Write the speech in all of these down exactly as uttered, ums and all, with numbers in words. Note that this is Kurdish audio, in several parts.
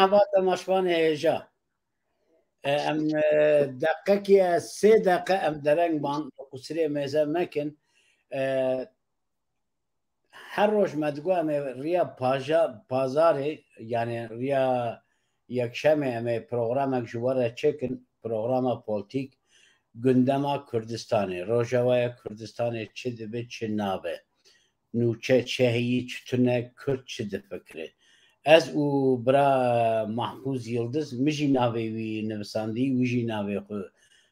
Merhaba temaşvanê hêja. E, em, e, deqekê, sê deqe em dereng ban, qusirê mêze mekin. E, her roj me digot em ê riya paja-, pazarê, yani riya yekşemê em ê programek ji we re çêkin, programa polîtîk, gundema Kurdistanê, Rojavaya Kurdistanê çi dibe, çi nabe. Nûçe çi heyî, çi tune, Kurd çi difikire. Ez û bira Mahfûz Yildiz, min jî navê wî nivisandî, wî jî navê xwe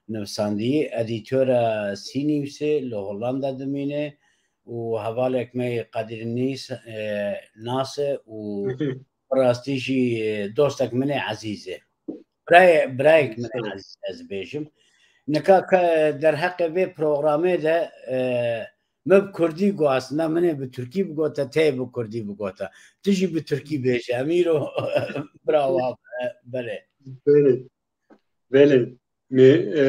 nivisandî, edîtora Sînîwsê li Hollanda dimîne û hevalek me yê Qedîr Nîs-, e, Nas e û bi rastî jî dostek min ê ezîz e. Birayê-, birayek min ê ezîz, ez bêjim. Nika ke derheqê vê programê de, e, min bi kurdî got, aslında min ê bi tirkî bigota, te yê bi kurdî bigota. Tu jî bi tirkî bêje, em îro bira wan be, belê. Belê. Belê. Me, e,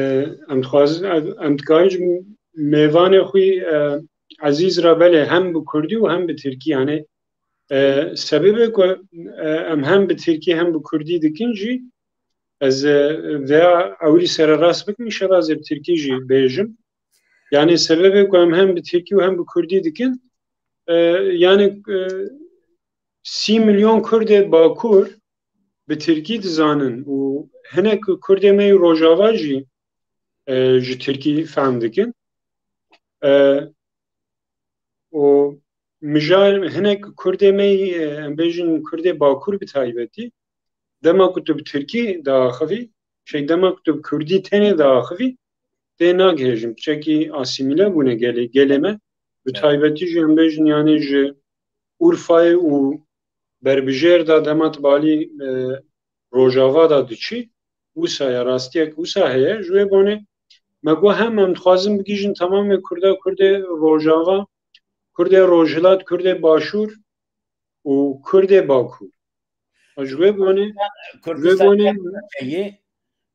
em dixwazin, em dikarin ji mêvanê xwe, e, ezîz re belê hem bi kurdî û hem bi tirkî, yani, e, sebebê ku, e, em hem bi tirkî hem bi kurdî dikin jî, ez, e, veya ewilî sererast bikim, înşallah ez ê bi tirkî jî bêjim. Yani sebebê ku em hem bi tirkî û hem bi kurdî dikin, e, yani, e, sî milyon Kurdê Bakur bi tirkî dizanin û hinek Kurdê me yê Rojava jî, e, ji tirkî fehm dikin. E, û mijar hinek Kurdê me yê, e, em bêjin Kurdê Bakur bi taybetî, dema ku tu bi tirkî diaxivî, şey, dema ku tu bi kurdî tenê diaxivî, tê nagihêjin. Piçekî asîmîle bûne gelê, gelê me. Bi Evet. taybetî jî em bêjin, yani ji Urfayê û berbijêr de dema tu balî, e, Rojava de diçî, wisa ya rastiyek wisa heye. Ji wê bonê me got hem em dixwazin bigihîjin temamê Kurda, Kurdê Rojava, Kurdê Rojhilat, Kurdê Başûr û Kurdê Bakur. Ji wê bonê, ji wê Kurdistan bonê yek parçeyî,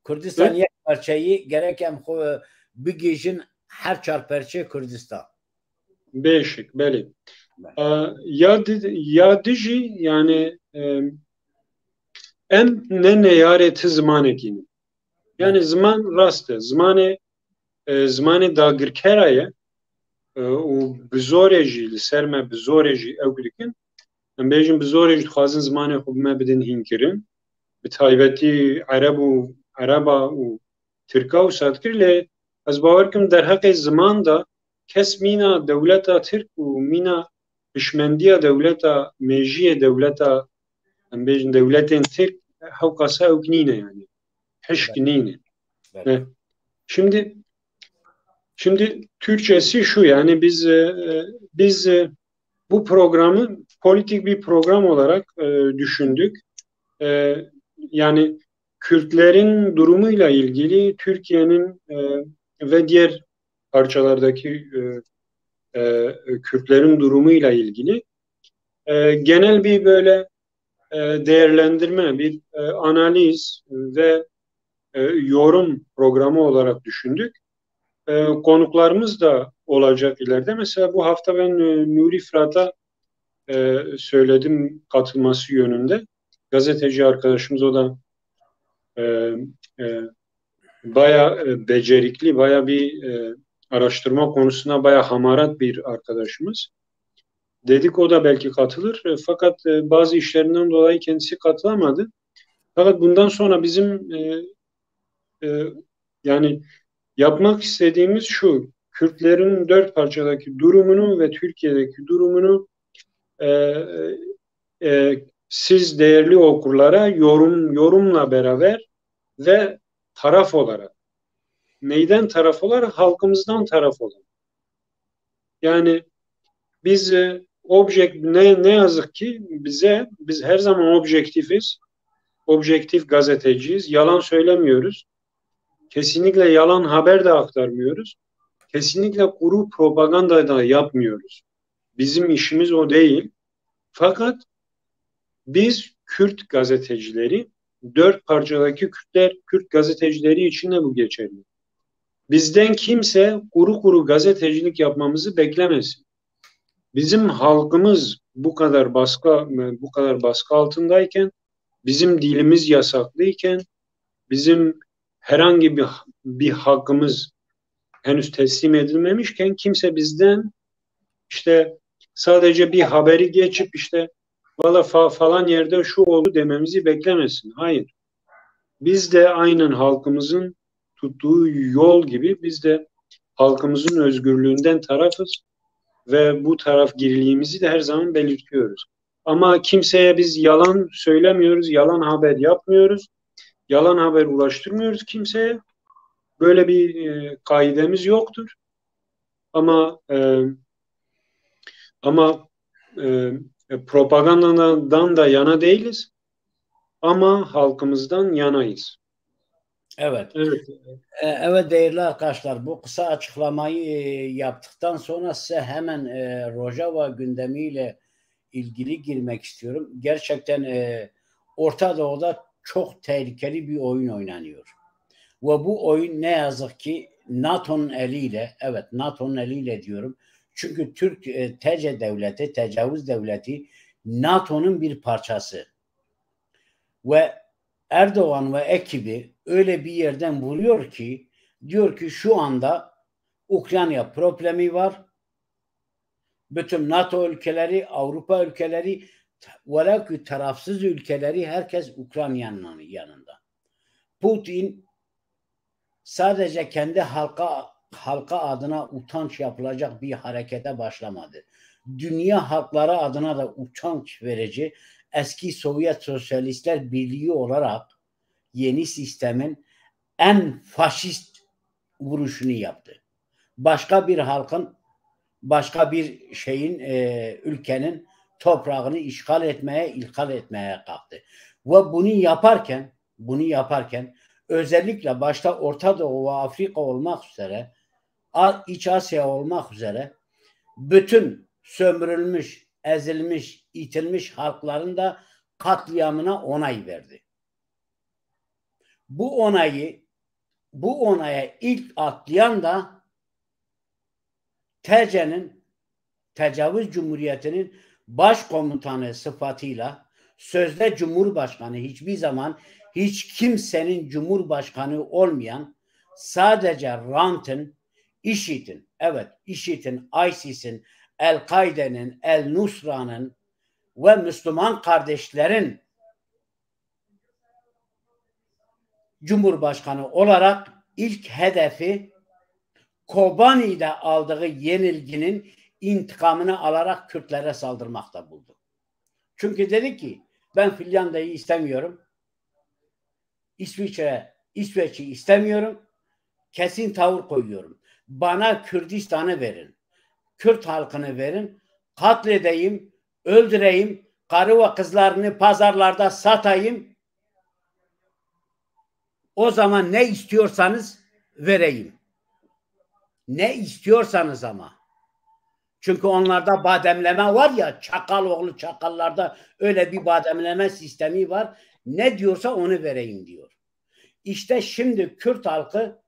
Kurdistan Hı? yek parçeyî gerek em xwe bigihîjin her çar perçê Kurdistan. Bêşik, belê. Belê. A, ya di-, ya dijî, yani, e, em ne neyarê ti zimanekî ne. Yani Belê. ziman rast e. Zimanê, e, zimanê dagirkera ye, e, û bi zorê jî li ser me, bi zorê jî ew dikin. Em bêjin bi zorê jî dixwazin zimanê xwe bi me bidin hînkirin. Bi taybetî Ereb û Ereba û Tirka wisa dikir, lê ez bawer kim derheqê ziman de kes mîna dewleta Tirk û mîna hişmendiya dewleta, mêjiyê dewleta, em bêjin dewletên Tirk hewqasa ewk nîne yani. Hişk Belê. nîne. Belê. E, şimdi, şimdi Türkçesi şu, yani biz, e, e, biz, e, bu programı politik bir program olarak, e, düşündük. E, yani Kürtlerin durumuyla ilgili Türkiye'nin, e, ve diğer parçalardaki, e, e, Kürtlerin durumuyla ilgili, e, genel bir böyle, e, değerlendirme, bir, e, analiz ve, e, yorum programı olarak düşündük. E, konuklarımız da olacak ileride. Mesela bu hafta ben, e, Nuri Fırat'a, e, söyledim katılması yönünde. Gazeteci arkadaşımız, o da, e, e, baya, e, becerikli, baya bir, e, araştırma konusunda baya hamarat bir arkadaşımız. Dedik o da belki katılır. E, fakat, e, bazı işlerinden dolayı kendisi katılamadı. Fakat bundan sonra bizim, e, e, yani yapmak istediğimiz şu, Kürtlerin dört parçadaki durumunu ve Türkiye'deki durumunu, e, e, siz değerli okurlara yorum, yorumla beraber ve taraf olarak. Neyden taraf olarak? Halkımızdan taraf olarak. Yani biz, e, objek-, ne, ne yazık ki bize, biz her zaman objektifiz. Objektif gazeteciyiz. Yalan söylemiyoruz. Kesinlikle yalan haber de aktarmıyoruz. Kesinlikle kuru propaganda da yapmıyoruz. Bizim işimiz o değil. Fakat biz Kürt gazetecileri, dört parçadaki Kürtler, Kürt gazetecileri için de bu geçerli. Bizden kimse kuru kuru gazetecilik yapmamızı beklemesin. Bizim halkımız bu kadar baskı, bu kadar baskı altındayken bizim dilimiz yasaklıyken, bizim herhangi bir, bir hakkımız henüz teslim edilmemişken kimse bizden işte sadece bir haberi geçip işte valla fa- falan yerde şu oldu dememizi beklemesin. Hayır. Biz de aynen halkımızın tuttuğu yol gibi biz de halkımızın özgürlüğünden tarafız ve bu tarafgirliğimizi de her zaman belirtiyoruz. Ama kimseye biz yalan söylemiyoruz, yalan haber yapmıyoruz, yalan haber ulaştırmıyoruz kimseye. Böyle bir e, kaidemiz yoktur. Ama e, ama e, propagandadan da yana değiliz. Ama halkımızdan yanayız. Evet. Evet. E, Evet değerli arkadaşlar, bu kısa açıklamayı e, yaptıktan sonra size hemen e, Rojava gündemiyle ilgili girmek istiyorum. Gerçekten e, Orta Doğu'da çok tehlikeli bir oyun oynanıyor. Ve bu oyun ne yazık ki NATO'nun eliyle, evet NATO'nun eliyle diyorum. Çünkü Türk e, T C devleti, tecavüz devleti NATO'nun bir parçası. Ve Erdoğan ve ekibi öyle bir yerden vuruyor ki diyor ki şu anda Ukrayna problemi var. Bütün NATO ülkeleri, Avrupa ülkeleri, velev ki tarafsız ülkeleri herkes Ukrayna'nın yanında. Putin sadece kendi halka halka adına utanç yapılacak bir harekete başlamadı. Dünya halkları adına da utanç verici eski Sovyet Sosyalistler Birliği olarak yeni sistemin en faşist vuruşunu yaptı. Başka bir halkın, başka bir şeyin, e, ülkenin toprağını işgal etmeye, ilhal etmeye kalktı. Ve bunu yaparken, bunu yaparken özellikle başta Orta Doğu ve Afrika olmak üzere, A- İç Asya olmak üzere bütün sömürülmüş, ezilmiş, itilmiş halkların da katliamına onay verdi. Bu onayı, bu onaya ilk atlayan da T C'nin, Tecavüz Cumhuriyeti'nin başkomutanı sıfatıyla sözde Cumhurbaşkanı, hiçbir zaman hiç kimsenin Cumhurbaşkanı olmayan, sadece rantın, IŞİD'in, evet IŞİD'in, ISIS'in, El-Kaide'nin, El-Nusra'nın ve Müslüman kardeşlerin Cumhurbaşkanı olarak ilk hedefi Kobani'de aldığı yenilginin intikamını alarak Kürtlere saldırmakta buldu. Çünkü dedi ki ben Finlandiya'yı istemiyorum. İsviçre, İsveç'i istemiyorum. Kesin tavır koyuyorum. Bana Kürdistan'ı verin. Kürt halkını verin. Katledeyim, öldüreyim, karı ve kızlarını pazarlarda satayım. O zaman ne istiyorsanız vereyim. Ne istiyorsanız ama. Çünkü onlarda bademleme var ya, çakal oğlu çakallarda öyle bir bademleme sistemi var. Ne diyorsa onu vereyim diyor. İşte şimdi Kürt halkı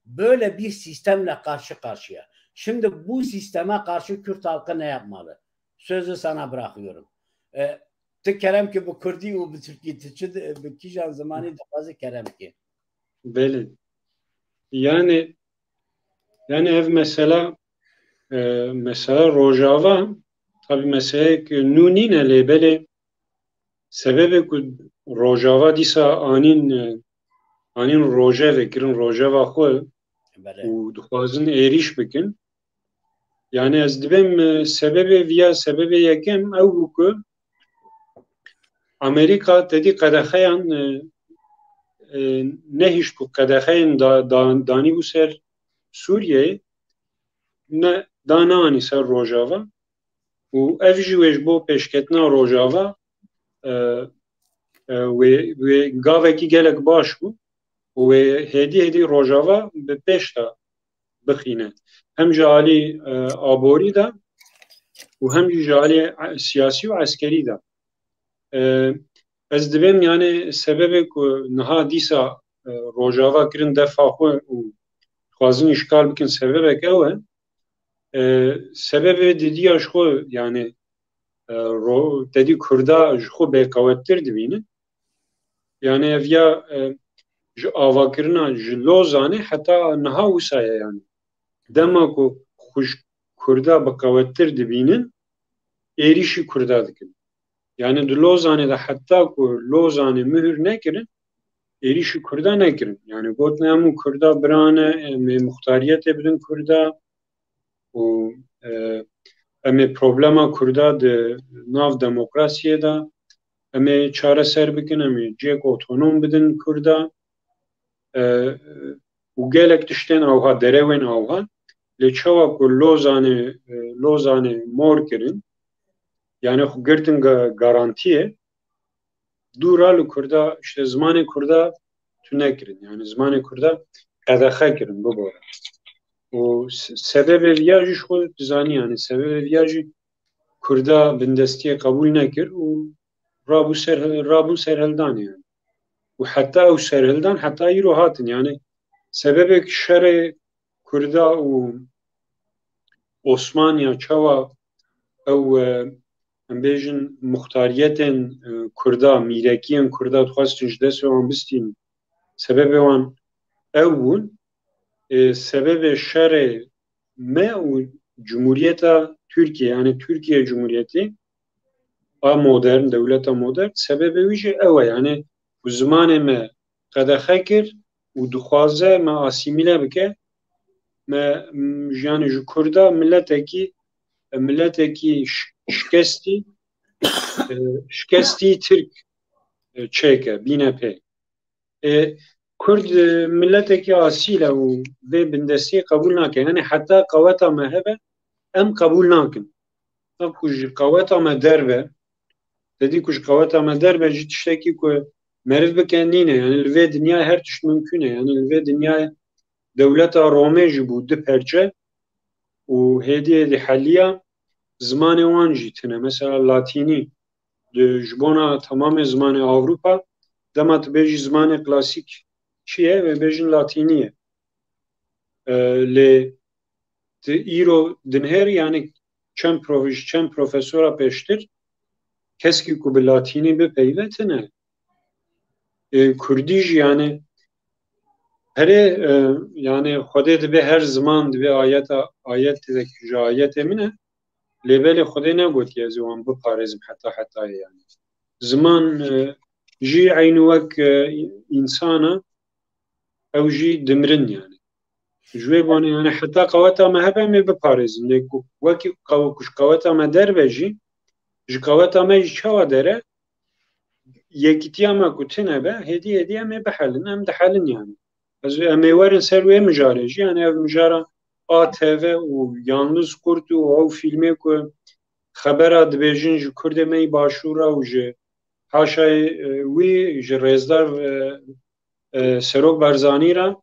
böyle bir sistemle karşı karşıya. Şimdi bu sisteme karşı Kürt halkı ne yapmalı? Sözü sana bırakıyorum. E, tu kerem ki bi Kurdî û bi Tirkî, tu çi di-, bi kîjan zimanî dixwazî kerem ki? Belê. Yani, yani ev mesela, e, mesela Rojava, tabi meseleyek nû nîne lê belê sebebê ku Rojava dîsa anîn, e, anîn rojevê, kirin rojeva xwe Belê. Û dixwazin êrîş bikin. Yani ez dibêm, e, sebebê viya, sebebê yekem ew bû ku Amerîka tedî qedexeyan, e, e, nehişt ku qedexeyên da, da, danîbû ser Sûriyeyê ne, da neanî ser Rojava û ev jî wê ji bo pêşketina Rojava, e, e, wê, wê gavekî gelek baş bû û wê hêdî hêdî Rojava bi pêş de bixîne. Hem ji alî, e, aborî de û hem jî ji alî e-, siyasî û eskerî de. E, ez dibêm, yani, sebebê ku niha dîsa, e, Rojava kirin defa xwe û dixwazin îşgal bikin, sebebek ew e. E, sebebê didiya ji xwe, yani, e, ro-, tedî Kurda ji xwe bêqewettir dibînin. Yani ev ya e, ji avakirina ji Lozanê heta niha wisa ye yani. Dema ku xwe ji Kurda bi qewettir dibînin, êrîşî Kurda dikin. Yani di Lozanê de heta ku Lozanê mihir nekirin, êrîşî Kurda nekirin. Yani gotin em û Kurda bira ne, em ê muxtariyetê bidin Kurda û e, em ê problema Kurda di nav demokrasiyê de em ê çareser bikin, em ê cihek otonom bidin Kurda. E, û gelek tiştên awha, derewên awha. Lê çawa ku Lozanê, e, Lozanê mor kirin, yani xwe girtin ga-, garantiyê, dûra li Kurda, işte zimanê Kurda tune kirin. Yani zimanê Kurda qedexe kirin bibore. Û se-, sebebê viya jî ji xwe dizanî, yani sebebê viya jî Kurda bindestiyê qebûl nekir û rabû ser, rabûn serhildanê yani. Û heta ew serhildan heta îro hatin. Yani sebebek şerê Kurda û Osmaniya çawa ew, e, em bêjin muxtariyetên, e, Kurda, mîrekiyên Kurda dixwestin ji destê wan bistînin. Sebebê wan ew bûn, e, sebebê şerê me û Cumhuriyeta Tirkiye, yani Tirkiye Cumhuriyeti a modern, dewleta modern, sebebê wî jî ew e, yani ku zimanê me qedexe kir û dixwaze me asîmîle bike, me, m, yani ji Kurda miletekî, miletekî şi-, şikestî, e, şikestî Tirk, e, çêke, bîne pê. E, Kurd, e, miletekî asîl e û vê bindestiyê qebûl nake. Yani heta qeweta me hebe, em qebûl nakin. Wek ku ji qeweta me derbe, te dî ku ji qeweta me derbe jî tiştekî ku meriv bike nîne. Yani li vê dinyayê her tişt mimkun e. Yani li vê dinyayê dewleta Romê jî bû du perçe û hêdî hêdî heliya zimanê wan jî tune. Mesela latînî di, ji bona temamê zimanê Ewropa, dema tu bêjî zimanê klasîk çi ye, wê bêjin latînî ye. E, lê tu îro dinêr, yani çend prof-, çend profesora pêştir, keskî ku bi latînî bipeyive tune. E, Kurdî jî yani herê, e, yani Xwedê dibe her ziman dibe ayeta, ayet de ji ayetê min e. Lê belê Xwedê negotiye ez ê wan biparêzim heta hetayê yani. Ziman, e, jî eynî wek, e, însan e, ew jî dimirin yani. Ji wê bonê yani heta qeweta me hebe em ê biparêzin. Lê ku wekî qew-, ku ji qeweta me derbe jî, ji qeweta me jî çawa dere, yekîtiya me ku tune be, hêdî hêdî em ê bihelin, em dihelin yani. Ez, em ê werin ser wê mijarê jî, yani ev mijara A T V û Yalnız Kurt û ew fîlmê ku xebera dibêjin ji Kurdê me yî Başûr re û ji haşayê, e, wî ji rêzdar, e, e, Serok Barzanî re,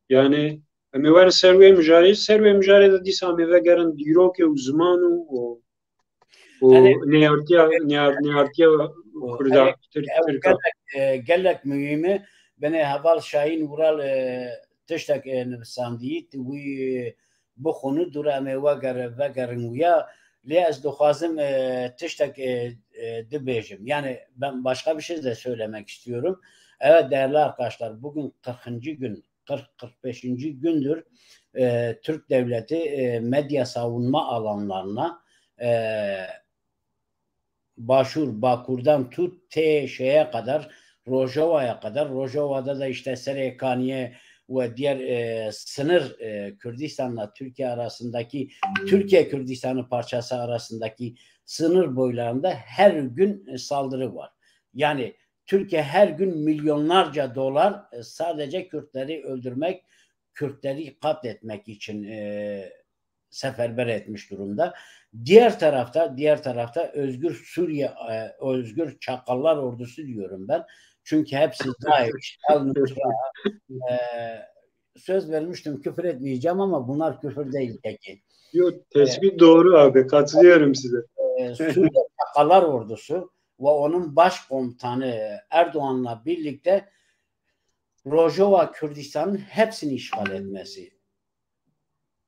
yani em ê werin ser wê mijarê, ser wê mijarê de dîsa em ê vegerin dîrokê û ziman û, û, û Erê, neyartiya, neyar-, neyartiya û Kurda, erê, Tirk, ew Tirka. Gelek, e, gelek muhîm e. Binê heval Şahîn Vural, e, tiştek, e, nivîsandî, tu wî, e, bixwînî, dûre em ê wegere-, vegerin wîya. Lê ez dixwazim, e, tiştek, e, e, dibêjim. Yani ben başka bir şey de söylemek istiyorum. Evet, değerli arkadaşlar, bugün kırkıncı gün, kırk kırk beşinci gündür, e, Türk devleti, e, medya savunma alanlarına, e, Başûr, Bakur'dan tut te şeye kadar, Rojava'ya kadar, Rojava'da da işte Serêkaniyê ve diğer, e, sınır, e, Kürdistan'la Türkiye arasındaki, Türkiye Kürdistan'ı parçası arasındaki sınır boylarında her gün, e, saldırı var. Yani Türkiye her gün milyonlarca dolar, e, sadece Kürtleri öldürmek, Kürtleri katletmek için, e, seferber etmiş durumda. Diğer tarafta, diğer tarafta Özgür Suriye, e, Özgür Çakallar Ordusu diyorum ben. Çünkü hepsi DAEŞ, El Nusra, e, söz vermiştim küfür etmeyeceğim ama bunlar küfür değil peki. Yok, tespit doğru abi, katılıyorum size. E, Suriye Çakallar Ordusu ve onun başkomutanı Erdoğan'la birlikte Rojava Kürdistan'ın hepsini işgal etmesi.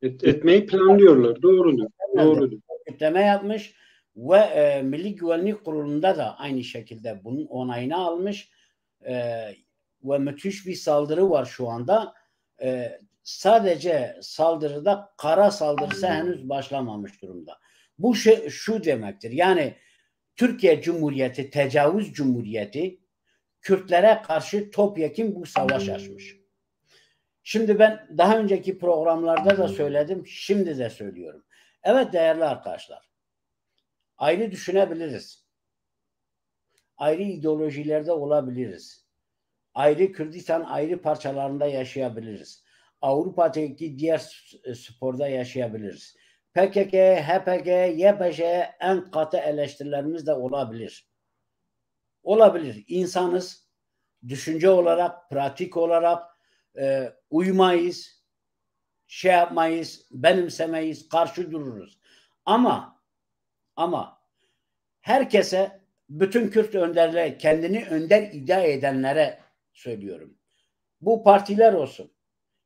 Et-, etmeyi planlıyorlar. Doğrudur. Planlıyorlar. Doğrudur. Örgütleme yapmış ve, e, Milli Güvenlik Kurulu'nda da aynı şekilde bunun onayını almış. e, ve müthiş bir saldırı var şu anda. E, sadece saldırıda kara saldırısı henüz başlamamış durumda. Bu şey, şu demektir. Yani Türkiye Cumhuriyeti, tecavüz cumhuriyeti Kürtlere karşı topyekun bu savaş açmış. Şimdi ben daha önceki programlarda da söyledim, şimdi de söylüyorum. Evet değerli arkadaşlar, ayrı düşünebiliriz. Ayrı ideolojilerde olabiliriz. Ayrı Kürdistan ayrı parçalarında yaşayabiliriz. Avrupa'daki diğer s-, sporda yaşayabiliriz. P K K, H P G, Y P J'ye en katı eleştirilerimiz de olabilir. Olabilir. İnsanız. Düşünce olarak, pratik olarak, e, uymayız, şey yapmayız, benimsemeyiz, karşı dururuz. Ama, ama herkese, bütün Kürt önderler, kendini önder iddia edenlere söylüyorum. Bu partiler olsun,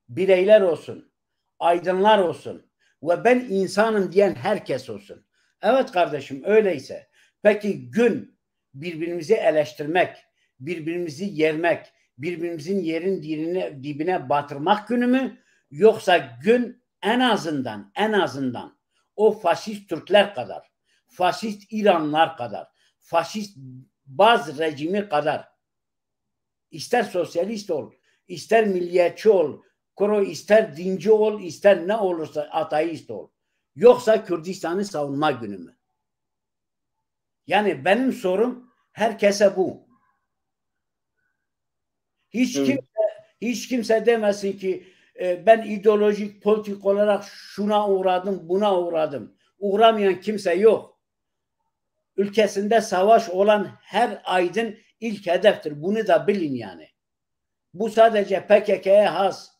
bireyler olsun, aydınlar olsun ve ben insanım diyen herkes olsun. Evet kardeşim, öyleyse peki gün birbirimizi eleştirmek, birbirimizi yermek, birbirimizin yerin dibine, dibine batırmak günü mü? Yoksa gün en azından, en azından o faşist Türkler kadar, faşist İranlılar kadar, faşist Baaz rejimi kadar, ister sosyalist ol, ister milliyetçi ol, kuro ister dinci ol, ister ne olursa ateist ol. Yoksa Kürdistan'ı savunma günü mü? Yani benim sorum herkese bu. Hiç Evet. kimse, hiç kimse demesin ki, e, ben ideolojik, politik olarak şuna uğradım, buna uğradım. Uğramayan kimse yok. Ülkesinde savaş olan her aydın ilk hedeftir. Bunu da bilin yani. Bu sadece P K K'ye has,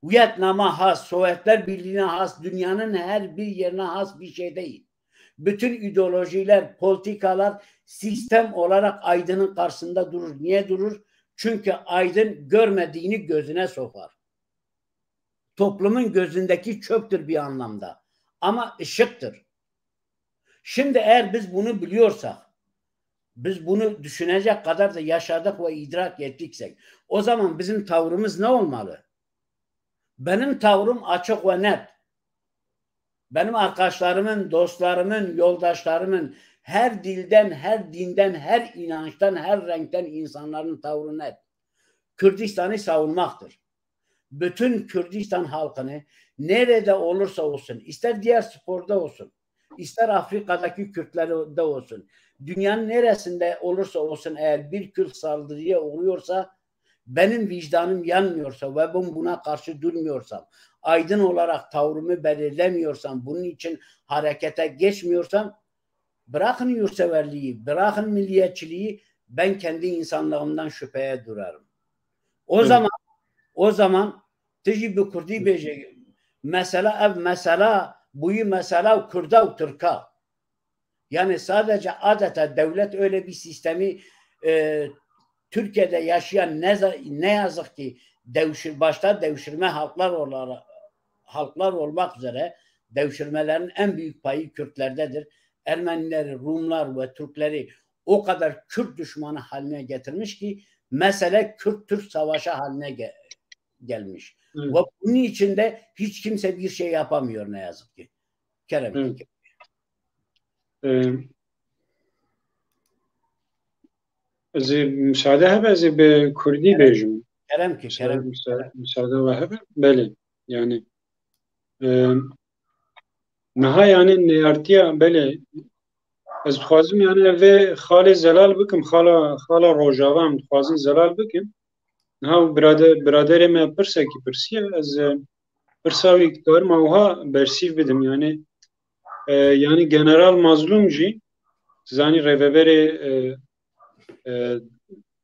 Vietnam'a has, Sovyetler Birliği'ne has, dünyanın her bir yerine has bir şey değil. Bütün ideolojiler, politikalar sistem olarak aydının karşısında durur. Niye durur? Çünkü aydın görmediğini gözüne sokar. Toplumun gözündeki çöptür bir anlamda. Ama ışıktır. Şimdi eğer biz bunu biliyorsak, biz bunu düşünecek kadar da yaşadık ve idrak ettiksek, o zaman bizim tavrımız ne olmalı? Benim tavrım açık ve net. Benim arkadaşlarımın, dostlarımın, yoldaşlarımın, her dilden, her dinden, her inançtan, her renkten insanların tavrı net. Kürdistan'ı savunmaktır. Bütün Kürdistan halkını nerede olursa olsun, ister diğer sporda olsun, ister Afrika'daki Kürtlerde olsun, dünyanın neresinde olursa olsun, eğer bir Kürt saldırıya uğruyorsa, benim vicdanım yanmıyorsa ve ben buna karşı durmuyorsam, aydın olarak tavrımı belirlemiyorsam, bunun için harekete geçmiyorsam, bırakın yurtseverliği, bırakın milliyetçiliği, ben kendi insanlığımdan şüpheye durarım. O Hı. zaman, o zaman tiji bi Kurdî bêje, mesela ev mesela, bûyî mesela Kurda û Tirka. Yani sadece adeta devlet öyle bir sistemi, e, Türkiye'de yaşayan ne, ne yazık ki devşir, başta devşirme halklar olarak, halklar olmak üzere devşirmelerin en büyük payı Kürtlerdedir. Ermenileri, Rumlar ve Türkleri o kadar Kürt düşmanı haline getirmiş ki mesele Kürt-Türk savaşı haline ge- gelmiş. Hı. Ve bunun içinde hiç kimse bir şey yapamıyor ne yazık ki. Kerem. Hı. Ee, ez ê müsaade hebe, ez ê bi Kurdî Kerem. bêjim. Kerem ki, Müsaade, Kerem. müsaade, müsaade we hebe. Belê. Yani, e, niha yani neyartiya, belê. Ez dixwazim yani vê xalê zelal bikim, xala, xala Rojava em dixwazin zelal bikim. Niha birade-, biraderê me pirsekî pirsiye, ez, e, pirsa wî karima wiha bersîv bidim. Yani, e, yani General Mazlum jî, zanî rêveberê, e, e,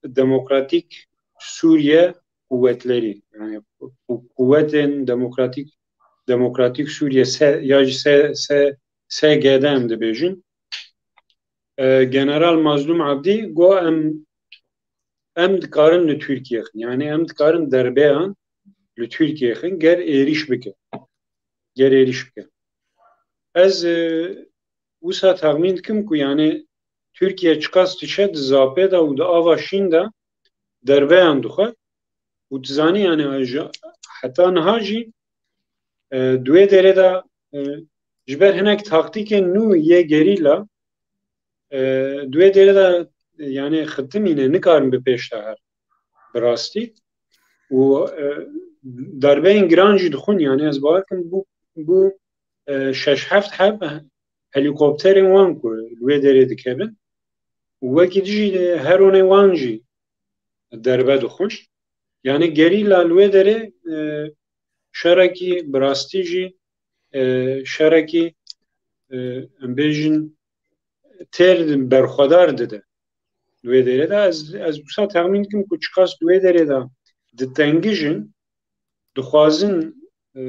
Demokratîk Sûriye Quwetlerî, yani ku-, Quwetên Demokratîk, Demokratîk Sûriye, se-, ya jî se-, se-, S G D em dibêjin. E, General Mazlum Abdî got em, em dikarin li Tirkiye xin, yani em dikarin derbeyan li Tirkiye xin, ger êrîş bike. Ger êrîş bike. Ez, e, wisa texmîn dikim ku yani Tirkiye çiqas diçe di zapê de û di ava şîn de derbeyan dixwe û tu zanî, yani, ji, heta niha jî, e, di wê derê de, e, ji ber hinek taktîkên nû yê gerîla, e, di wê derê de, yani, xitimîne, nikarin bi pêş de her bi rastî. Û, e, darbeyên giran jî dixwin, yani, ez bawer kim bû, bû, e, şeş heft heb helîkopterên wan ku li wê derê dikevin û wekî dijî heronê wan jî derbe dixwin. Yani gerîla li wê derê, e, şerekî bi rastî jî, e, şerekî, e, em bêjin têr berxwedar dide. Li wê derê de ez, ez wisa texmîn dikim ku çiqas li wê derê de ditengijin, dixwazin, e,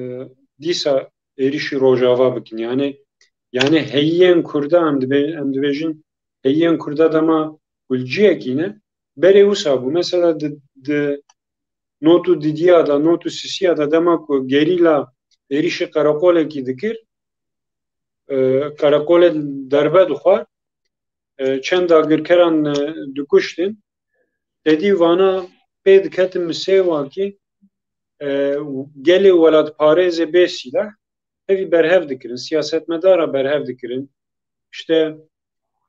dîsa êrişî Rojava bikin. Yani, yani heyiyên Kurda, em dibe-, em dibêjin heyiyên Kurda dema ku li ciyekî ne, berê wisa bû. Mesela di, di not û didiya de, not û sisiya de dema ku gerîla êrişî qereqolekî dikir, e, qereqolê derbe dixwar, e, çend dagirkeran, e, dikuştin. Tedî vana pê diketin misêwakî, e, gelê welatparêzê bê sîleh, hevî berhev dikirin, siyasetmedara berhev dikirin. İşte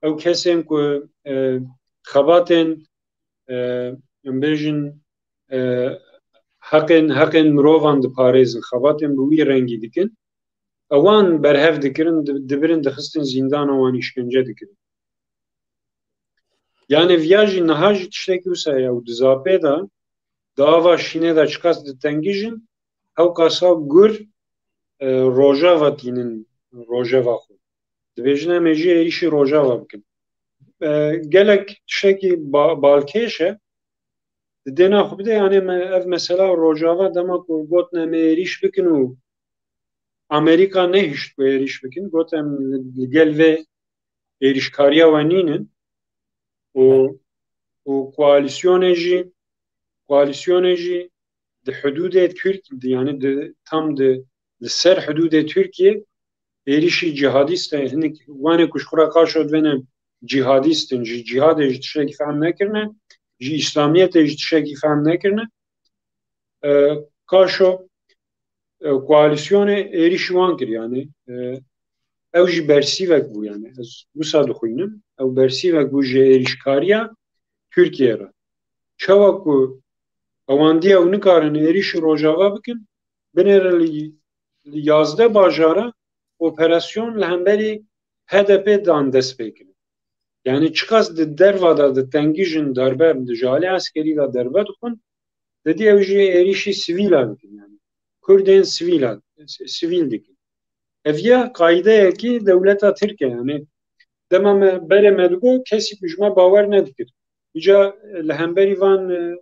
ew kesên ku, e, xebatên, e, em bêjin, e, heqên, heqên mirovan diparêzin, xebatên bi wî rengî dikin, ewan berhev dikirin, di-, dibirin, dixistin zîndana wan, îşkence dikirin. Yani viya jî niha jî tiştekî wisa ye û di zapê de, di ava şînê de çiqas ditengijin, ew qasa gur, e, Rojava tînin, Rojava xwe. Dibêjin em ê jî êrişî Rojava bikin. E, gelek tiştekî ba-, balkêş e. Di dêna xwe bide, yani me, ev mesela Rojava dema ku gotin em ê êrîş bikin û Amerîka nehişt ku êrîş bikin, got em li, li gel vê êrîşkariya we nînin û, û koalîsyonê jî, koalîsyonê jî di hudûdê Tirk-, di, yani di, tam di, li ser hudûdê Tirkiye êrîşî cîhadîst e. Hinek wanê ku ji xwe re qaşo divêne cîhadîst in, ji cîhadê jî tiştekî fehm nekirine, ji îslamiyetê jî tiştekî fehm nekirine. E, qaşo, e, koalîsyonê êrîşî wan kir, yani, e, ew jî bersîvek bû, yani, ez wisa dixwînim, ew bersîvek bû ji êrîşkariya Tirkiye re. Çawa ku ewandiya ew nikarin êrîşî Rojava bikin, binêre li, li yazdeh bajara operasyon li hemberî H D P dan dest pê kirin. Yani çiqas di derva de ditengijin, derbe, di ji alî eskerî de derbe dixwin, didî ew jî êrîşî sivîla dikin, yani. Kurdên sivîla, sivîl dikin. Ev ya qaydeyekî dewleta Tirk e, yani. Dema me berê me digot, kesî ku ji me bawer nedikir. Îca li hemberî van, e,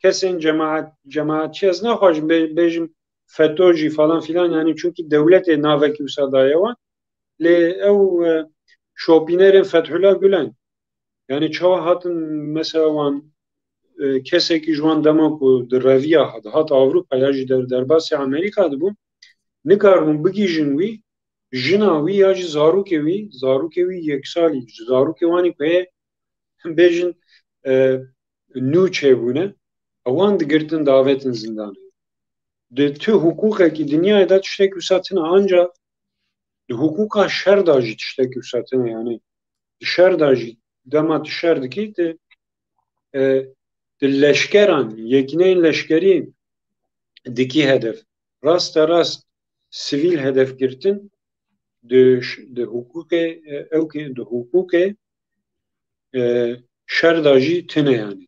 kesên cemaat, cemaatçî ez naxwazim bê-, bêjim FETÖ jî falan filan, yani, çunkî dewletê navekî wisa daye wan. Lê ew, e, şopînerên Fethullah Gülen, yani, çawa hatin, mesela, wan, e, kesekî ji wan dema ku di reviya hat, hat Ewropa ya jî der-, derbasî Amerîka dibû, nikarbûn bigihîjin wî, jina wî ya jî zarokê wî, zarokê wî yek salî, ji zarokê wanî ku heye, bêjin, e, nû çêbûne, ewan digirtin, davetin zindanê. Di tu hiqûqekî dinyayê de tiştekî wisa tune, anca di hiqûqa şer de jî tiştekî wisa tune, yani di şer de jî dema tu şer dikî, tu, e, tu leşkeran, yekîneyên leşkerî dikî hedef. Raste rast sivîl hedef girtin di ş-, di hiqûqê, e, ew ki di hiqûqê, e, şer de jî tune, yani.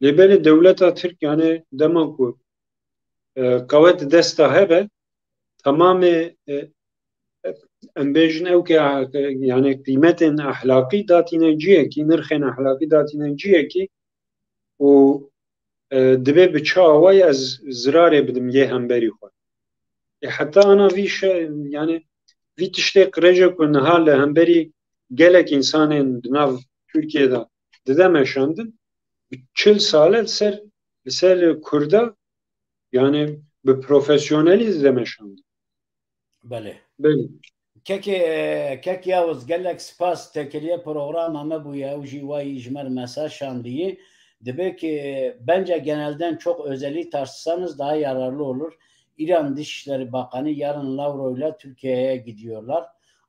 Lê belê dewleta Tirk, yani, dema ku, e, qewet desta hebe, temamê, e, em bêjin ew ke, e, yani, qîmetên ehlaqî datîne ciyekî, nirxên ehlaqî datîne ciyekî û, e, dibê bi çi awayî ez zirarê bidim yê hemberî xwe. E, heta ana vî şe-, yani, vî tiştê qirêje ku niha li hemberî gelek însanên di nav Tirkiyê de dide meşandin, bi çil sal e li ser, li ser Kurda, yani, bi profesyonelî dide meşandin. Belê. Belê. Kekê, kek Yavuz, gelek spas, têkiliyê programa me bûye, ew jî wayî ji me re mesaj şandiyî. Dibe ki bence genelden çok özeli tartışsanız daha yararlı olur. İran Dışişleri Bakanı yarın Lavrov'la Türkiye'ye gidiyorlar.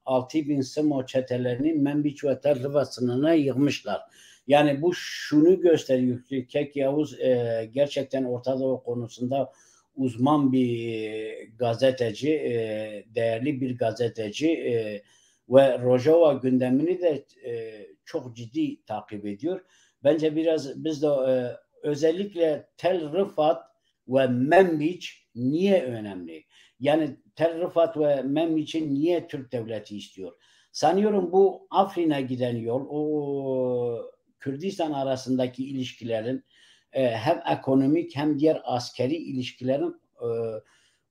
Altı bin Simo çetelerini Menbiç ve Tel Rifat sınırına yığmışlar. Yani bu şunu gösteriyor ki kek Yavuz, e, gerçekten Orta Doğu konusunda uzman bir gazeteci, e, değerli bir gazeteci, e, ve Rojava gündemini de, e, çok ciddi takip ediyor. Bence biraz biz de, e, özellikle Tel Rifat ve Menbiç niye önemli? Yani Tel Rifat ve Menbiç'i niye Türk devleti istiyor? Sanıyorum bu Afrin'e giden yol, o Kürdistan arasındaki ilişkilerin, e, hem ekonomik hem diğer askeri ilişkilerin, e,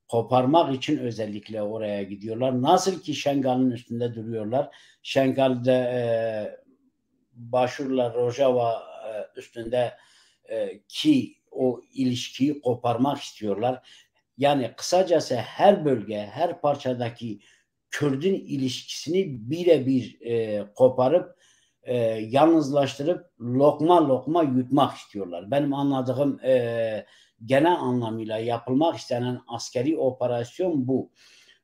koparmak için özellikle oraya gidiyorlar. Nasıl ki Şengal'ın üstünde duruyorlar, Şengal'de, e, Başur'la Rojava, e, üstünde, e, ki o ilişkiyi koparmak istiyorlar. Yani kısacası her bölge, her parçadaki Kürdün ilişkisini birebir, e, koparıp, e, yalnızlaştırıp lokma lokma yutmak istiyorlar. Benim anladığım, e, genel anlamıyla yapılmak istenen askeri operasyon bu.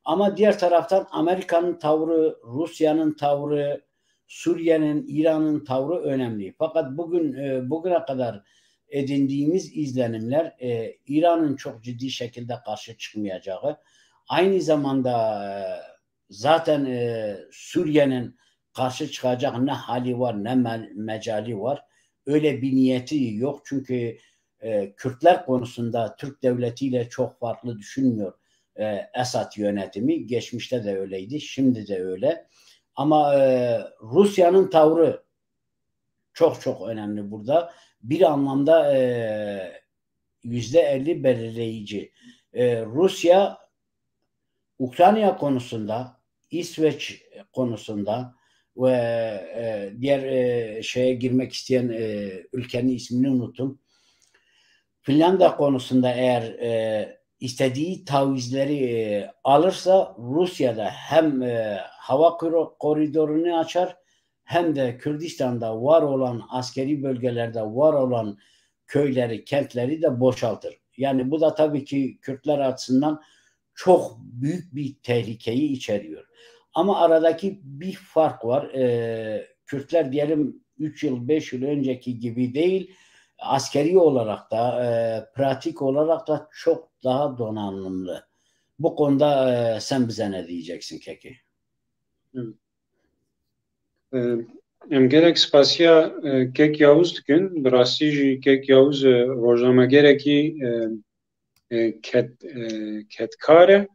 Ama diğer taraftan Amerika'nın tavrı, Rusya'nın tavrı, Suriye'nin, İran'ın tavrı önemli. Fakat bugün, e, bugüne kadar edindiğimiz izlenimler, e, İran'ın çok ciddi şekilde karşı çıkmayacağı, aynı zamanda, e, zaten, e, Suriye'nin karşı çıkacak ne hali var ne me-, mecali var. Öyle bir niyeti yok. Çünkü, e, Kürtler konusunda Türk devletiyle çok farklı düşünmüyor, e, Esad yönetimi. Geçmişte de öyleydi, şimdi de öyle. Ama, e, Rusya'nın tavrı çok çok önemli burada. Bir anlamda, e, yüzde elli belirleyici. E, Rusya Ukrayna konusunda, İsveç konusunda ve, e, diğer, e, şeye girmek isteyen, e, ülkenin ismini unuttum. Finlandiya konusunda eğer, e, istediği tavizleri, e, alırsa Rusya'da hem, e, hava koro-, koridorunu açar hem de Kürdistan'da var olan askeri bölgelerde var olan köyleri, kentleri de boşaltır. Yani bu da tabii ki Kürtler açısından çok büyük bir tehlikeyi içeriyor. Ama aradaki bir fark var. Ee, Kürtler diyelim üç yıl, beş yıl önceki gibi değil. Askeri olarak da, e, pratik olarak da çok daha donanımlı. Bu konuda, e, sen bize ne diyeceksin Kekê? Hı. E, em gelek spasiya, e, Kek Yavuz dikin. Bi rastî jî Kek Yavuz, e, rojnamegerekî, e, e, ked-, e, kedkar e,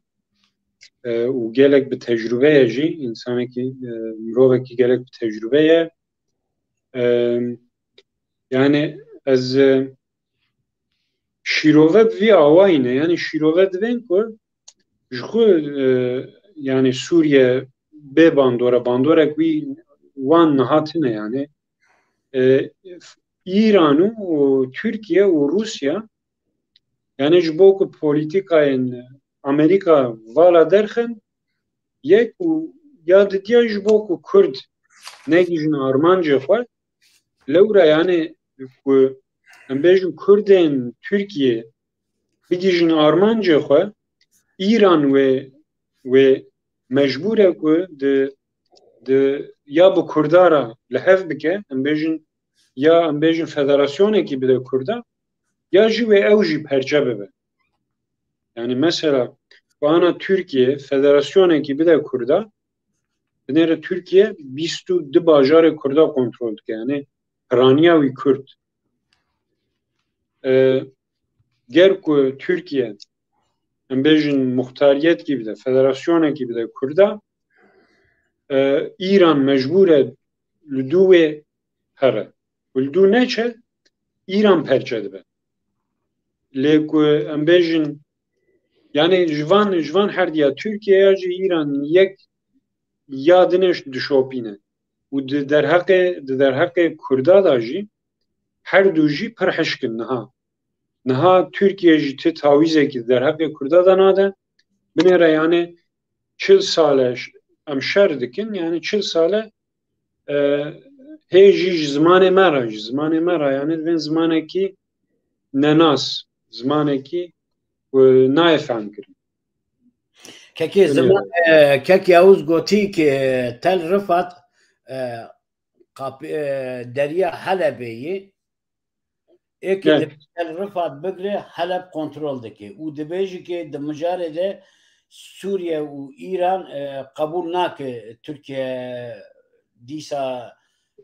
e, û gelek bi tecrube ye jî, însanekî, e, mirovekî gelek bi tecrube ye. E, yani ez, e, şîrove bi vî awayî ne, yani şîrove divên ku ji xwe, e, yani Sûriye bê bandore, bandorek wî wan niha tune yani. E, Îran û, û Tirkiye û Rûsya, yani ji bo ku polîtîkayên Amerîka vala derxin, yek û ya didiya ji bo ku Kurd negihîjin armancê xwe, lewra yani ku em bêjin Kurdên Tirkiye bigihîjin armancê xwe, Îran wê, wê mecbûr e ku di, di ya bi Kurda re li hev bike, em bêjin, ya em bêjin federasyonekî bide Kurda, ya jî wê ew jî perçe bibe. Yani mesela, ku ana Tirkiye federasyonekî bide Kurda, binêre Tirkiye bîst û du bajarê Kurda kontrol dike. Yani piraniya wî Kurd. E, ger ku Tirkiye, em bêjin, muxtariyetî bide, federasyonekî bide Kurda, e, Îran mecbûr e li dû wê here. Û li dû neçe, Îran perçe dibe. Lê ku em bêjin, yani ji van, ji van herdiya Tirkiye ya jî Îran yek ya din e dişopîne. Û di derheqê, di derheqê Kurda de jî her du jî pir hişk in niha. Niha Tirkiye jî ti tawîzekî di derheqê Kurda de nade. Binêre yani çil sal e, em şer dikin, yani çil sal e, e, hê jî ji zimanê me re, ji zimanê me re, yani divên zimanekî nenas, zimanekî ku nayê fehmkirin. Kekê ziman, e, kek Yavuz gotî ki Tel Rifat, e, kap-, e, deriya Helebê yê. Ê ki Evet. di Tel Rifat bigre Heleb kontrol dike. Û dibêjî ki di mijarê de Sûriye û Îran, e, qebûl nake Tirkiye dîsa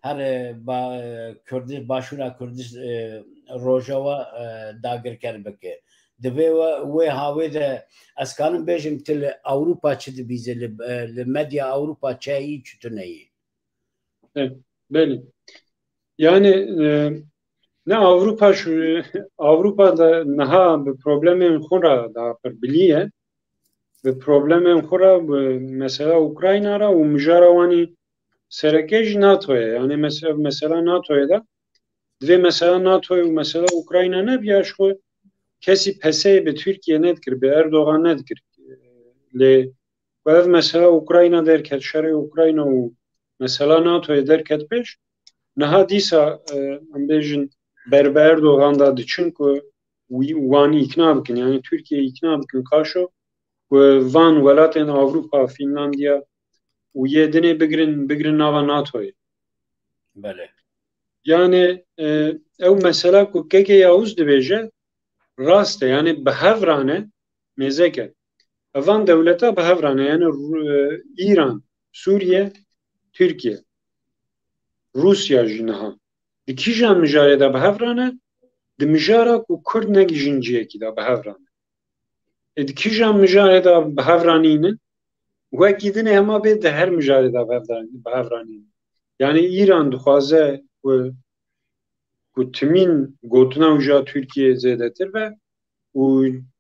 her, e, ba-, e, Kurdi-, Başûra Kurdis-, e, Rojava, e, dagirker bike. Divê we, wê hawê de ez kanim bêjim tu li Ewropa çi dibîze, li, e, li medya Ewropa çi heyî çi tune yî? Evet, belê. Yani, e, ne Avrupa şu, Avrupa da niha bi problemên xwe re da pir biliye. Bi problemên xwe re, bi mesela Ukrayna re û mijara wanî sereke jî NATO ye. Yani mesela, mesela NATO'yê de divê mesela NATO û mesela Ukrayna nebiya ji xwe kesî peseyê bi Tirkiye nedikir, bi Erdogan nedikir. Lê ku ev mesela Ukrayna derket, şerê Ukrayna û mesela NATO'yê derket pêş, niha dîsa, e, em bêjin ber bi Erdogan da diçin ku wî, wan îkna bikin, yani Tirkiye îkna bikin qaşo ku van welatên Avrupa, Finlandiya û yê dinê bigirin, bigirin nava NATO'yê. Belê. Yani, e, ew mesela ku kekê Yavuz dibêje, rast e, yani bi hev re ne, mêzeke. Evan dewleta bi hev re ne, yani Ru-, e, Îran, Sûriye, Tirkiye, Rûsya jî niha. Di kîjan mijarê de bi hev re ne? Di mijara ku Kurd negihîjin cihekî de bi hev re ne. Ê di kîjan mijarê de bi hev re nînin? Wekî dinê hema bê di her mijarê de bi hev re, bi hev re nînin. Yani Îran dixwaze ku, ku timîn gotina wî ji ya Tirkiyeyê zêdetir be û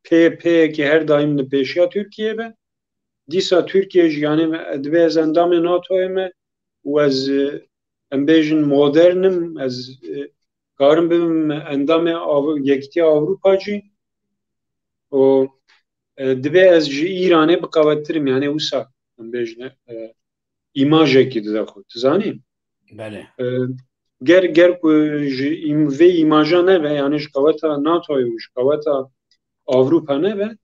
pê, pêyekê her daîm li pêşiya Tirkiyeyê be. Dîsa Tirkiye jî, yani, divê ez endamê NATO'yê me û ez, e, em bêjin modern im, ez, e, karim bibim endamê Av-, Yekîtiya Ewropa jî û, e, divê ez ji Îranê bi qewettir im, yani wisa em bêjin, e, îmajekî dide xwe. Tu zanî? Belê. E, ger, ger ku ji îm-, vê îmaja nebe, yani ji qeweta NATO'yê û ji qeweta Ewropa nebe,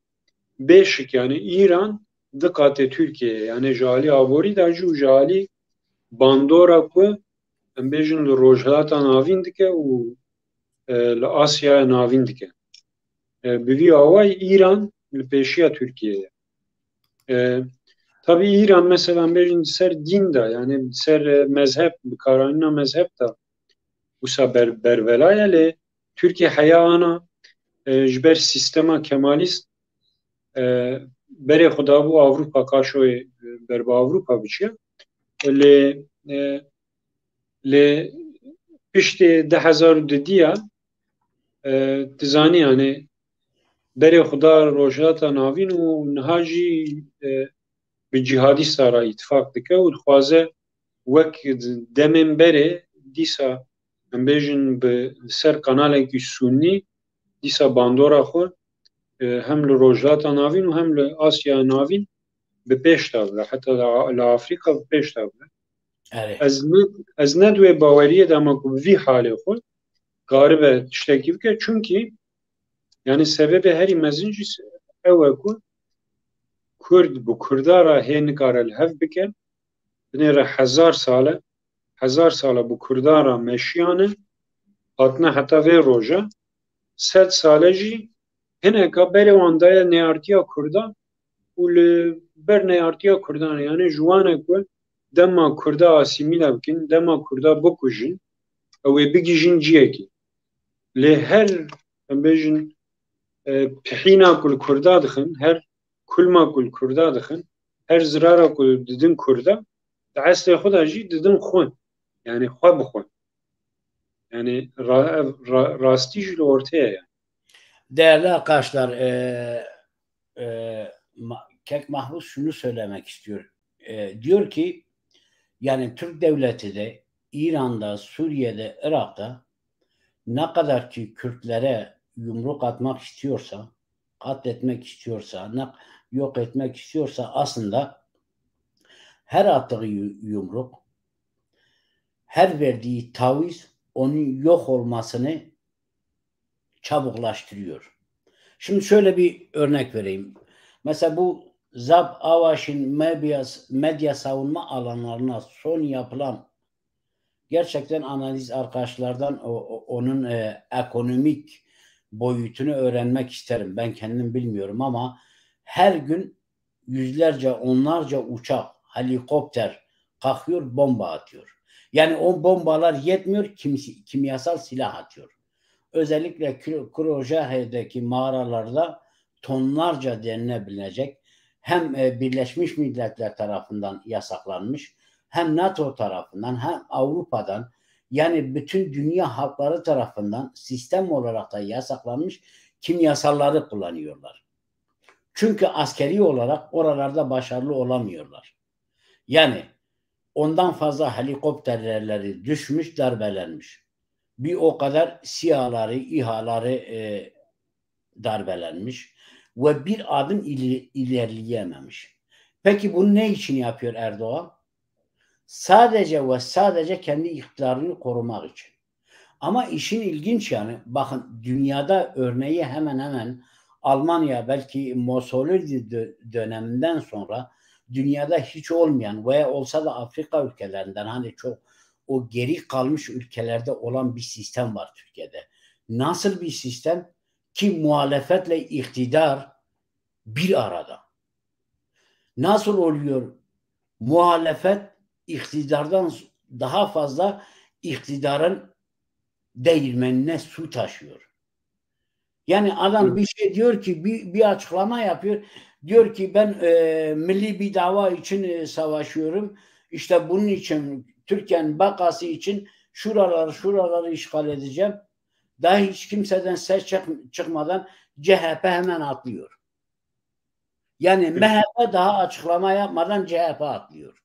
bêşik, yani Îran di qatê Tirkiyeyê, yani ji alî aborî de jî û ji alî bandora ku em bêjin li Rojhilata Navîn dike û, e, li Asyaya Navîn dike. E, bi vî awayî Îran li pêşiya Tirkiyeyê ye. E, tabî Îran mesela em bêjin di ser dîn de, yani di ser, e, mezheb, bi karanîna mezheb de wisa ber-, berbela ye, lê Tirkiye heya ana, e, ji ber sîstema kemalîst, e, berê xwe dabû Ewropa, qaşoyê, e, ber bi Ewropa biçiye. Lê, e, lê piştê du hezar û dudiya, e, tu zanî, yani berê xwe da Rojhilata Navîn û niha jî, e, bi cîhadîsta re îtifaq dike û dixwaze wek demên berê dîsa, em bêjin, bi ser kanalekî sunî dîsa bandora xwe, e, hem li Rojhilata Navîn û hem li Asya Navîn bi pêş de bibe, heta li, li Afrîka bi pêş de bibe. Erê. Ez ne, ez ne di wê baweriyê de me ku bi vî halê xwe karibe tiştekî bike, çunkî, yani, sebebê herî mezin jî ew e ku Kurd bi Kurda re hê nikare li hev bike, binêre hezar sal e, hezar sal e bi Kurda re meşiyane, hatine heta vê roja, sed sal e jî hineka berê wan daye neyartiya Kurdan û li ber neyartiya Kurdan, yani ji wan e ku dema Kurda asîmîle bikin, dema Kurda bikujin, ew ê bigihîjin ciyekî. Lê her, em bêjin, e, pihîna ku li Kurda dixin, her kulma ku li Kurda dixin, her zirara ku didin Kurda, di eslê xwe de jî didin xwe. Yani xwe bi xwe. Yani ra-, ev ra-, rastî jî li ortê ye yani. Değerli arkadaşlar, e, e, Ma-, Kek Mahmut şunu söylemek istiyor. E, diyor ki, yani Türk devleti de, İran'da, Suriye'de, Irak'ta ne kadar ki Kürtlere yumruk atmak istiyorsa, katletmek istiyorsa, ne, yok etmek istiyorsa aslında Her attığı yu- yumruk, her verdiği taviz onun yok olmasını çabuklaştırıyor. Şimdi şöyle bir örnek vereyim. Mesela bu Zab Avaş'ın medya, medya savunma alanlarına son yapılan gerçekten analiz arkadaşlardan o, o- onun e, ekonomik boyutunu öğrenmek isterim. Ben kendim bilmiyorum ama her gün yüzlerce, onlarca uçak, helikopter kalkıyor, bomba atıyor. Yani o bombalar yetmiyor, kimsi- kimyasal silah atıyor. Özellikle Kro- Krojahe'deki mağaralarda tonlarca denilebilecek hem e, Birleşmiş Milletler tarafından yasaklanmış, hem NATO tarafından, hem Avrupa'dan, yani bütün dünya halkları tarafından sistem olarak da yasaklanmış kimyasalları kullanıyorlar. Çünkü askeri olarak oralarda başarılı olamıyorlar. Yani ondan fazla helikopterleri düşmüş, darbelenmiş. Bir o kadar SİHA'ları, İHA'ları e, darbelenmiş ve bir adım ileri- ilerleyememiş. Peki bunu ne için yapıyor Erdoğan? Sadece ve sadece kendi iktidarını korumak için. Ama işin ilginç yanı, bakın, dünyada örneği hemen hemen Almanya, belki Mussolini dö- döneminden sonra dünyada hiç olmayan veya olsa da Afrika ülkelerinden, hani çok o geri kalmış ülkelerde olan bir sistem var Türkiye'de. Nasıl bir sistem? Ki muhalefetle iktidar bir arada. Nasıl oluyor? Muhalefet iktidardan daha fazla iktidarın değirmenine su taşıyor. Yani adam bir şey diyor ki, bir, bir açıklama yapıyor. Diyor ki, ben e, milli bir dava için e, savaşıyorum. İşte bunun için, Türkiye'nin bakası için şuraları, şuraları işgal edeceğim. Daha hiç kimseden ses çık- çıkmadan C H P hemen atlıyor. Yani M H P daha açıklama yapmadan C H P atlıyor.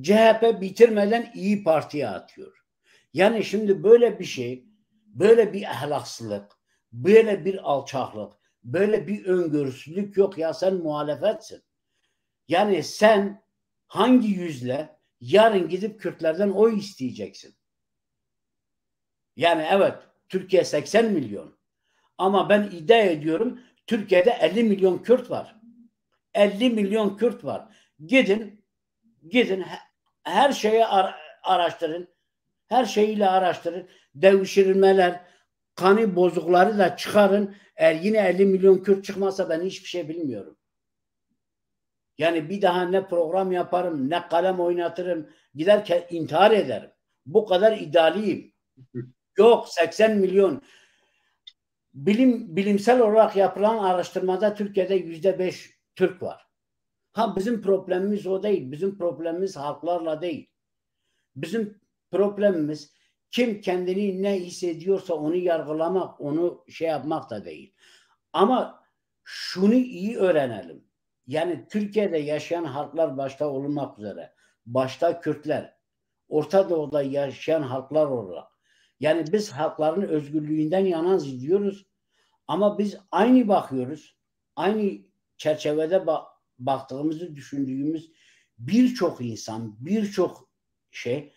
C H P bitirmeden İYİ Parti'ye atıyor. Yani şimdi böyle bir şey, böyle bir ahlaksızlık, böyle bir alçaklık, böyle bir öngörüsüzlük yok ya, sen muhalefetsin. Yani sen hangi yüzle yarın gidip Kürtlerden oy isteyeceksin? Yani evet, Türkiye seksen milyon. Ama ben iddia ediyorum, Türkiye'de elli milyon Kürt var. Elli milyon Kürt var. Gidin, gidin he- her şeyi ara- araştırın. Her şeyiyle araştırın. Devşirilmeler, kanı bozukları da çıkarın. Eğer yine elli milyon Kürt çıkmazsa ben hiçbir şey bilmiyorum. Yani bir daha ne program yaparım, ne kalem oynatırım. Giderken intihar ederim. Bu kadar iddialıyım. Yok, seksen milyon. Bilim, bilimsel olarak yapılan araştırmada Türkiye'de yüzde beş Türk var. Ha, bizim problemimiz o değil. Bizim problemimiz halklarla değil. Bizim problemimiz kim kendini ne hissediyorsa onu yargılamak, onu şey yapmak da değil. Ama şunu iyi öğrenelim. Yani Türkiye'de yaşayan halklar başta olmak üzere, başta Kürtler, Orta Doğu'da yaşayan halklar olarak, yani biz halkların özgürlüğünden yana diyoruz. Ama biz aynı bakıyoruz, aynı çerçevede ba- baktığımızı düşündüğümüz birçok insan, birçok şey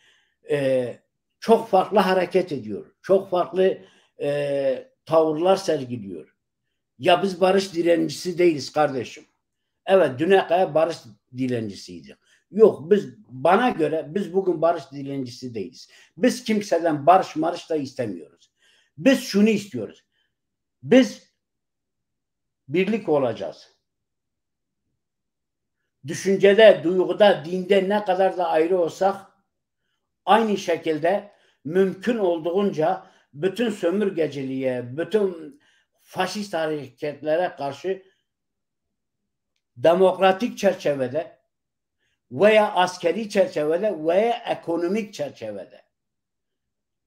e, çok farklı hareket ediyor. Çok farklı e, tavırlar sergiliyor. Ya biz barış dilencisi değiliz kardeşim. Evet, düne kadar barış dilencisiydik. Yok, biz, bana göre biz bugün barış dilencisi değiliz. Biz kimseden barış marış da istemiyoruz. Biz şunu istiyoruz. Biz birlik olacağız. Düşüncede, duyguda, dinde ne kadar da ayrı olsak, aynı şekilde mümkün olduğunca bütün sömürgeciliğe, bütün faşist hareketlere karşı demokratik çerçevede veya askeri çerçevede veya ekonomik çerçevede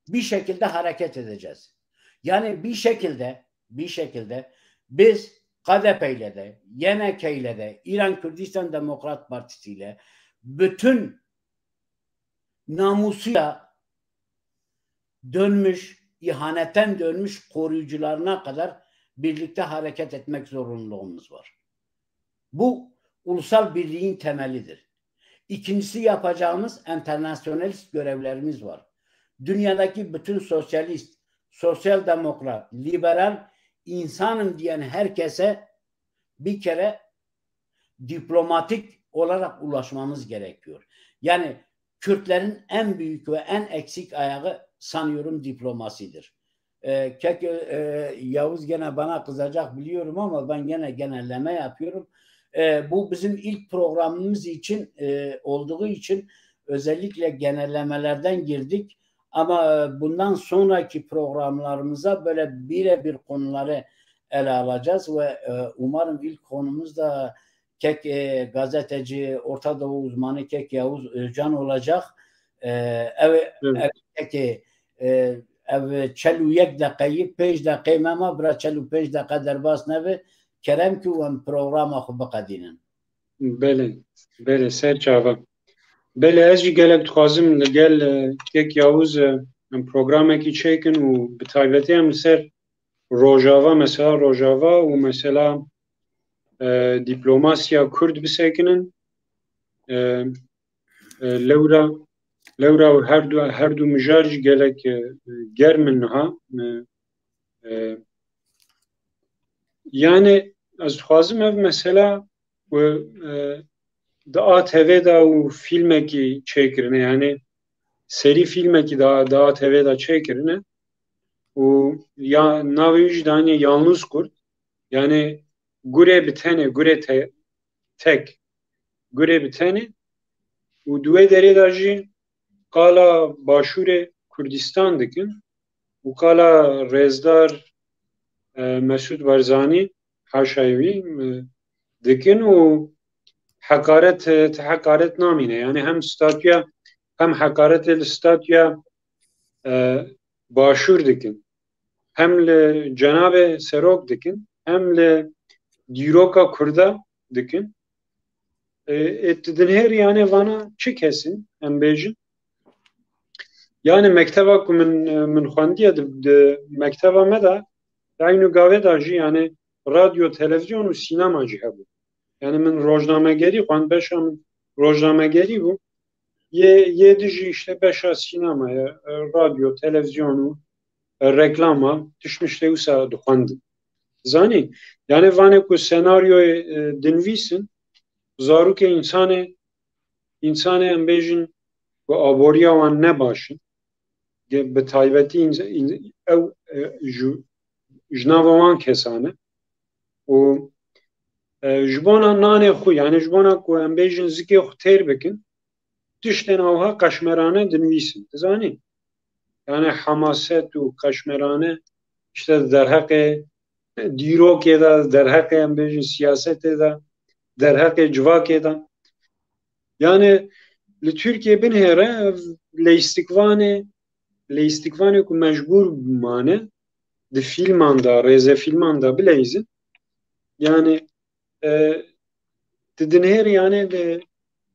bir şekilde hareket edeceğiz. Yani bir şekilde, bir şekilde biz K D P ile de, Y N K ile de, İran Kürdistan Demokrat Partisi ile bütün namusuyla dönmüş, ihanetten dönmüş koruyucularına kadar birlikte hareket etmek zorunluluğumuz var. Bu ulusal birliğin temelidir. İkincisi, yapacağımız enternasyonalist görevlerimiz var. Dünyadaki bütün sosyalist, sosyal demokrat, liberal, insanım diyen herkese bir kere diplomatik olarak ulaşmamız gerekiyor. Yani Kürtlerin en büyük ve en eksik ayağı sanıyorum diplomasidir. E, kek, e, Yavuz gene bana kızacak biliyorum ama ben gene genelleme yapıyorum. E, bu bizim ilk programımız için e, olduğu için özellikle genellemelerden girdik. Ama e, bundan sonraki programlarımıza böyle birebir konuları ele alacağız ve e, umarım ilk konumuz da kek e, gazeteci, Orta Doğu uzmanı kek Yavuz Özcan olacak. E, ev, Evet. ev kek, e, ev çel û yek deqeyî, pênc deqeyê me ma bira çel û pênc deqe derbas nebe. Kerem ki em programa xwe biqedînin. Belê, belê, ser çava. Belê, ez jî gelek dixwazim li gel, e, kek Yavuz, e, em programekî çêkin û bi taybetî em li ser Rojava, mesela Rojava û mesela, e, diplomasiya Kurd bisekinin. E, e, lewra, lewra û her du, her du mijar jî gelek, e, germ in niha. E, e, yani ez dixwazim ev mesela ku, e, di A T V de û filmekî çêkirine, yani serî filmekî da, di A T V de çêkirine û ya navê wî jî daniye Yalnız Kurt, yani gurê bi tenê, gurê te, tek, gurê bi tenê û di wê derê de jî qala Başûrê Kurdistan dikin û qala Rêzdar, e, Mesûd Barzanî, haşayê wî, e, dikin û heqaret, e, ti heqaret namîne. Yani hem statûya, hem heqaretê li statûya, e, Başûr dikin. Hem li cenabê Serok dikin, hem li dîroka Kurda dikin. E, ê tu dinêrî yani vana çi kesin, em bêjin? Yani mekteba ku min, e, min xwendiye di, di mekteba me de, di eynû gavê de jî yani radyo, televizyon û sînema jî hebû. Yani min rojnamegerî xwend, beşa min rojnamegerî bû. Yê, yê di jî işte beşa sînema ye, e, radyo, televizyon û, e, reklama, tişt miştê wisa dixwendin. Zanî, yani vanê ku senaryoyê, e, dinivîsin, zarokê însanê, însanê em bêjin ku aboriya wan ne baş in, ge-, bi taybetî înz-, înz-, ew, e, ji, ji nava wan kesan e. Û, e, ji bona nanê xwe, yani ji bona ku em bêjin zikê xwe têr bikin, tiştên awha qeşmerane dinivîsin. Dizanî? Yani hemaset û qeşmerane işte derheqê dîrokê de, derheqê em bêjin siyasetê de, derheqê civakê de. Yani li Tirkiyê binêre leyîstikvanê, leyîstikvanê ku mecbûr mane di fîlman de, rêzefîlman de bileyîzin. Yani, e, di dinêr yani de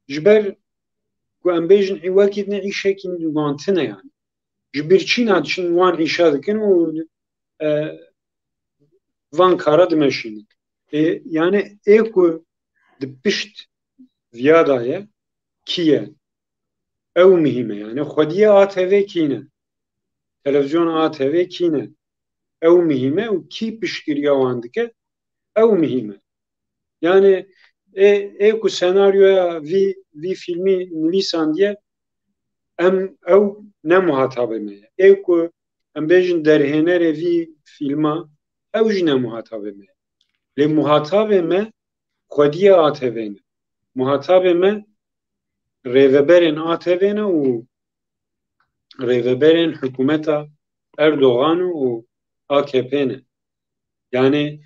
ji ber ku em bêjin wekî din îşekî wan tune yani. Ji birçîna diçin wan îşa dikin û, e, van kara dimeşînin. E, yani ê ku di pişt viya de ye, kî ye? Ew muhîm e. Yani xwediyê A T V kî ne? Televizyon A T V kî ne? Ew muhîm e û kî piştgiriya wan dike? Ew muhîm e. Yani ê, ê ku senaryoya vî, vî fîlmî nivîsandiye, em ew ne muhatabê me ye. Ê ku em bêjin derhênerê vî fîlma, ew jî ne muhatabê me ye. Lê muhatabê me xwediyê A T V ne. Muhatabê me rêveberên A T V ne û rêveberên hikûmeta Erdogan û A K P ne. Yani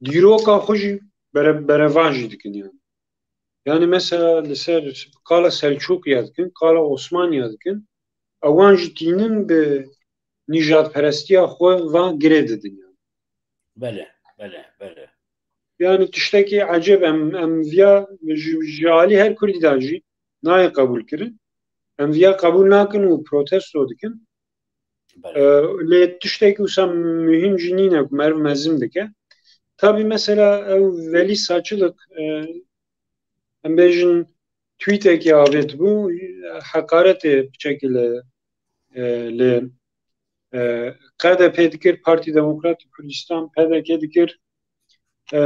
dîroka xwe jî bere-, berevan jî dikin yani. Yani mesela li ser qala Selçûkiya dikin, qala Osmaniya dikin, ewan jî tînin bi nîjadperestiya xwe va girê didin yani. Bele, bele, bele. Yani tiştekî ecêb em, em viya ji, ji alî her Kurdî de jî nayê qebûl kirin. Em viya qebûl nakin û protesto dikin. Bele. E, lê tiştekî wisa muhîm jî nîne ku meriv mezin dike. Tabî mesela ew Velî Saçilik, e, em bêjin tweetekî avêtibû, heqaretê piçekî li, e, li, e, K D P dikir, Partî Demokratî Kurdistan, P D K dikir. E,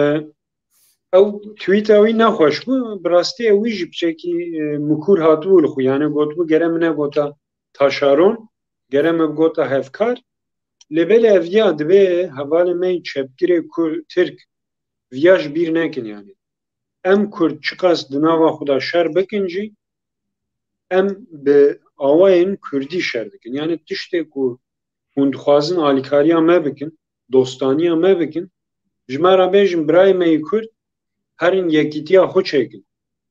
ew tweeta wî nexweş bû. Bi rastî ew wî jî piçekî, e, mikur hatibû li xwe. Yani gotibû gere min negota Taşaron, gere min bigota hevkar. Lê belê ev ya divê hevalê me yê çepgirê Kur-, Tirk viya ji bîr nekin yani. Em Kurd çiqas di nava xwe de şer bikin jî, em bi awayên Kurdî şer dikin. Yani tiştê ku hûn dixwazin alîkariya me bikin, dostaniya me bikin, ji me re bêjin birayê me yê Kurd, herin yekîtiya xwe çêkin.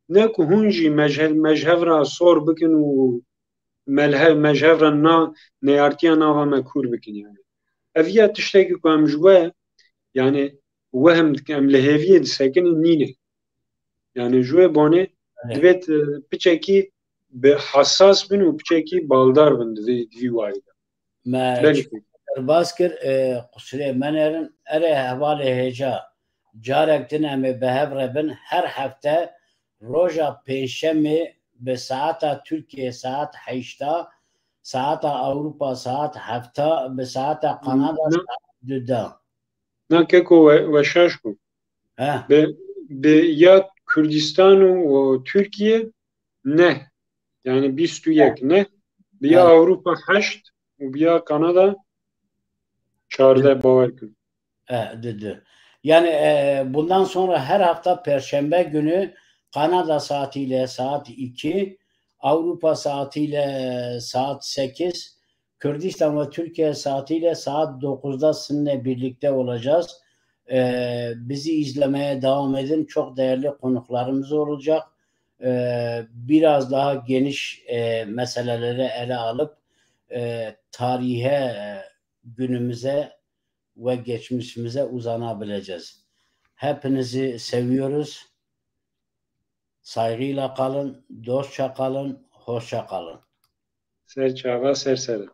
Ne ku hûn jî mejhe-, mejhev re sor bikin û melhe-, mejhev re na-, neyartiya nava me kûr bikin yani. Ev ya tiştekî ku em ji we, yani wehm dikin, em li hêviyê disekinin nîne. Yani ji wê bonê Evet. divêt, e, piçekî bi hesas bin û piçekî baldar bin di vî, di vî warî de. Me Belê. Derbas kir, e, qusirê me nerin. Erê hevalê hêja. Carek din em ê bi hev re bin. Her hefte roja pêncşemê bi saeta Tirkiye saet heşta, saeta Ewropa saet hefta, bi saeta Kanada Na- saet duda. Na keko we, we şaş bû. He. Bi, bi ya Kurdistan û, û Tirkiye ne. Yani bîst û yek ne. Bi ya He. Ewropa heşt û bi ya Kanada çardeh, bawer kin. E, di, di. Yani, e, bundan sonra her hafta Perşembe günü Kanada saatiyle saat iki, Avrupa saatiyle saat sekiz, Kürdistan ve Türkiye saatiyle saat dokuzda sizinle birlikte olacağız. E, bizi izlemeye devam edin. Çok değerli konuklarımız olacak. E, biraz daha geniş, e, meseleleri ele alıp, e, tarihe, e, günümüze ve geçmişimize uzanabileceğiz. Hepinizi seviyoruz. Saygıyla kalın, dostça kalın, hoşça kalın. Ser çava, ser sere.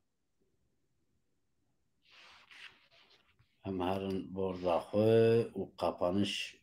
Em herin borda xwe û kapanış